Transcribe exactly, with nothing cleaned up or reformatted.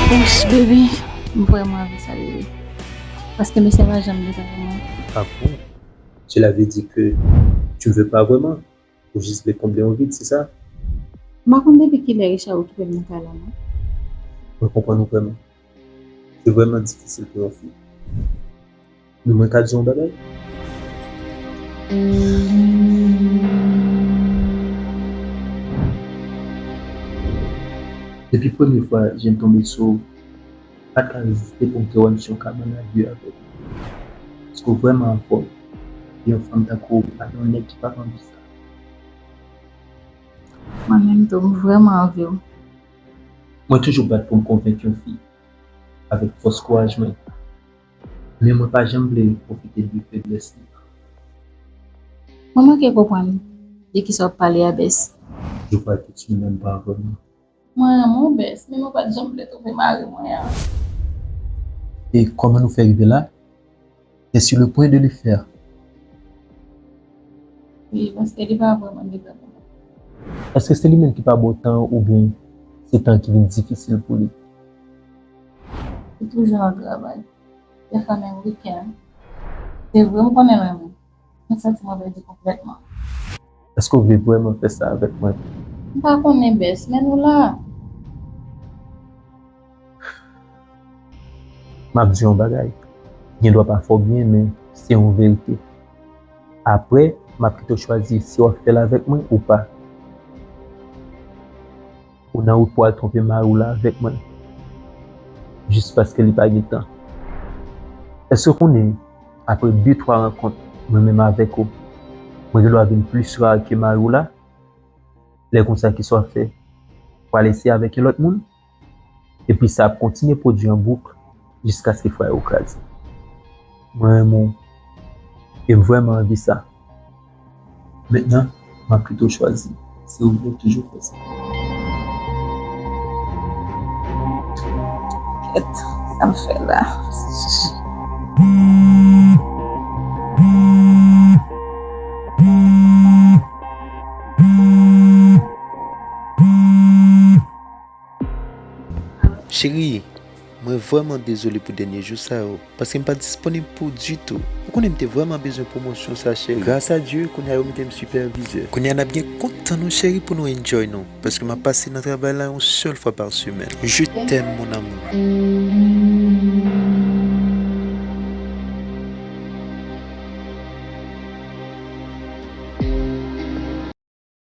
Ouch, bebe, m vrèman anvi sa, bebe. Paske mesye a pa janm gen tan pou mwen. Ah bon? Cela veut dire que tu ne veux pas vraiment? Ou jis vle konble yon vid, se sa? M pa konn depi kilè Richard okipe m nan kay la, non. Mwen konprann ou vrèman. Se vrèman difisil pou yon fi. Men mwen ka di w yon bagay. Depi premye fwa je m tonbe sou ou, m pa t ka reziste pou m te wè m sou yon kabann a de avè w. Paske w vrèman anfòm. Yon fanm tankou w pa gen yon nèg ki pa anvi sa. Mwen menm tou, m vrèman anvi w. Mwen toujou bat pou m konvenk yon fi avèk fòs kouraj mwen. Men mwen pa janm vle pwofite de feblès li. Mwen manke konprann de kisa w ap pale a, Bès. Je crois que tu ne m'aimes pas vraiment. Mwen renmen w, Bès, men mwen pa t janm vle twonpe mari mwen an. E kòman nou fè rive la? T'es sur le point de le faire. Wi, paske li pa vrèman gen tan pou mwen. Èske se li menm ki pa ba w tan oubyen se tan ki vin difisil pou li? Li toujou nan travay. Dèfwa menm wikenn. Se vre, m konnen l renmen m. Mwen santi mwen pèdi konplètman. Èske w vle vrèman fè sa avèk mwen? M pa konnen, Bès, men nou la. M ap di yon bagay. Gendwa pa fè w byen, men se yon verite. Apre, m ap kite w chwazi si w ap fè l avèk mwen ou pa. Ou nan wout pou al twonpe mari w la avèk mwen. Jis paske li pa gen tan. Èske w konnen, apre de, twa rankont, mwen menm avèk ou, mwen gendwa vin plis rar ke mari w la? Lè konsa, kisa w ap fè? W al eseye avèk yon lòt moun? Epi sa ap kontinye pwodui an bouk jiskaske fwaye w kraze. Mwen renmen w, e m vrèman anvi sa. Mentnan, m ap kite w chwazi si w vle toujou fè sa. Kèt, sa m fè la? Cheri, mwen vrèman dezole pou dènye jou sa yo, paske m pa disponib pou ditou. Ou konnen m te vrèman bezwen pwomosyon sa, cheri. Gras a Dye, kounye a yo mete m sipèvizè. Kounye a n ap gen kont tan nou, cheri, pou nou enjoy nou, paske m ap pase nan travay la yon sèl fwa pa semèn. Je t'aime, mon amour.